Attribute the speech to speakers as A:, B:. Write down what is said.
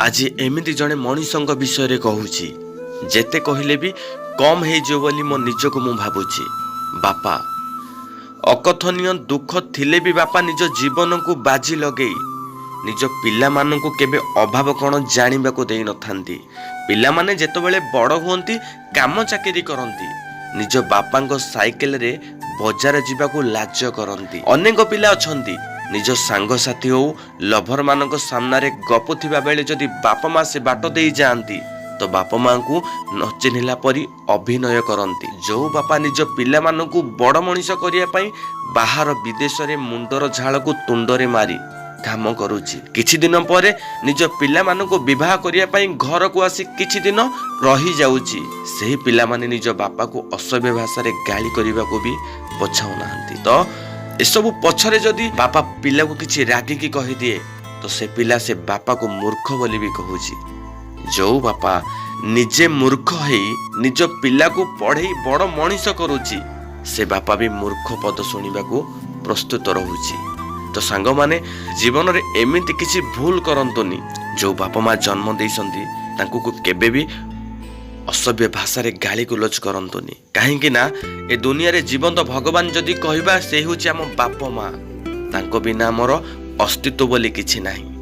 A: ଆଜି ଏମିତି ଜଣେ ମଣିଷଙ୍କ ବିଷୟରେ କହୁଛି, ଯେତେ କହିଲେ ବି କମ୍ ହେଇଯିବ ବୋଲି ମୋ ନିଜକୁ ମୁଁ ଭାବୁଛି। ବାପା, ଅକଥନୀୟ ଦୁଃଖ ଥିଲେ ବି ବାପା ନିଜ ଜୀବନକୁ ବାଜି ଲଗେଇ ନିଜ ପିଲାମାନଙ୍କୁ କେବେ ଅଭାବ କ'ଣ ଜାଣିବାକୁ ଦେଇନଥାନ୍ତି। ପିଲାମାନେ ଯେତେବେଳେ ବଡ଼ ହୁଅନ୍ତି, କାମ ଚାକିରି କରନ୍ତି, ନିଜ ବାପାଙ୍କ ସାଇକେଲରେ ବଜାର ଯିବାକୁ ଲାଜ କରନ୍ତି। ଅନେକ ପିଲା ଅଛନ୍ତି, ନିଜ ସାଙ୍ଗସାଥି ହଉ ଲଭରମାନଙ୍କ ସାମ୍ନାରେ ଗପୁଥିବା ବେଳେ ଯଦି ବାପା ମା ସେ ବାଟ ଦେଇ ଯାଆନ୍ତି, ତ ବାପା ମାଙ୍କୁ ନ ଚିହ୍ନିଲା ପରି ଅଭିନୟ କରନ୍ତି। ଯେଉଁ ବାପା ନିଜ ପିଲାମାନଙ୍କୁ ବଡ଼ ମଣିଷ କରିବା ପାଇଁ ବାହାର ବିଦେଶରେ ମୁଣ୍ଡର ଝାଳକୁ ତୁଣ୍ଡରେ ମାରି କାମ କରୁଛି, କିଛି ଦିନ ପରେ ନିଜ ପିଲାମାନଙ୍କୁ ବିବାହ କରିବା ପାଇଁ ଘରକୁ ଆସି କିଛି ଦିନ ରହିଯାଉଛି, ସେହି ପିଲାମାନେ ନିଜ ବାପାକୁ ଅସଭ୍ୟ ଭାଷାରେ ଗାଳି କରିବାକୁ ବି ପଛାଉନାହାନ୍ତି। ତ ଏସବୁ ପଛରେ ଯଦି ବାପା ପିଲାକୁ କିଛି ରାଗିକି କହିଦିଏ, ତ ସେ ପିଲା ସେ ବାପାକୁ ମୂର୍ଖ ବୋଲି ବି କହୁଛି। ଯେଉଁ ବାପା ନିଜେ ମୂର୍ଖ ହେଇ ନିଜ ପିଲାକୁ ପଢ଼େଇ ବଡ଼ ମଣିଷ କରୁଛି, ସେ ବାପା ବି ମୂର୍ଖ ପଦ ଶୁଣିବାକୁ ପ୍ରସ୍ତୁତ ରହୁଛି। ତ ସାଙ୍ଗମାନେ, ଜୀବନରେ ଏମିତି କିଛି ଭୁଲ କରନ୍ତୁନି, ଯେଉଁ ବାପା ମା ଜନ୍ମ ଦେଇଛନ୍ତି ତାଙ୍କୁ କେବେ ବି ଅସଭ୍ୟ ଭାଷାରେ ଗାଳି ଗୁଲଜ କରନ୍ତୁନି। କାହିଁକି ନା ଏ ଦୁନିଆରେ ଜୀବନ୍ତ ଭଗବାନ ଯଦି କହିବା, ସେ ହେଉଛି ଆମ ବାପ ମା। ତାଙ୍କ ବିନା ଆମର ଅସ୍ତିତ୍ୱ ବୋଲି କିଛି ନାହିଁ।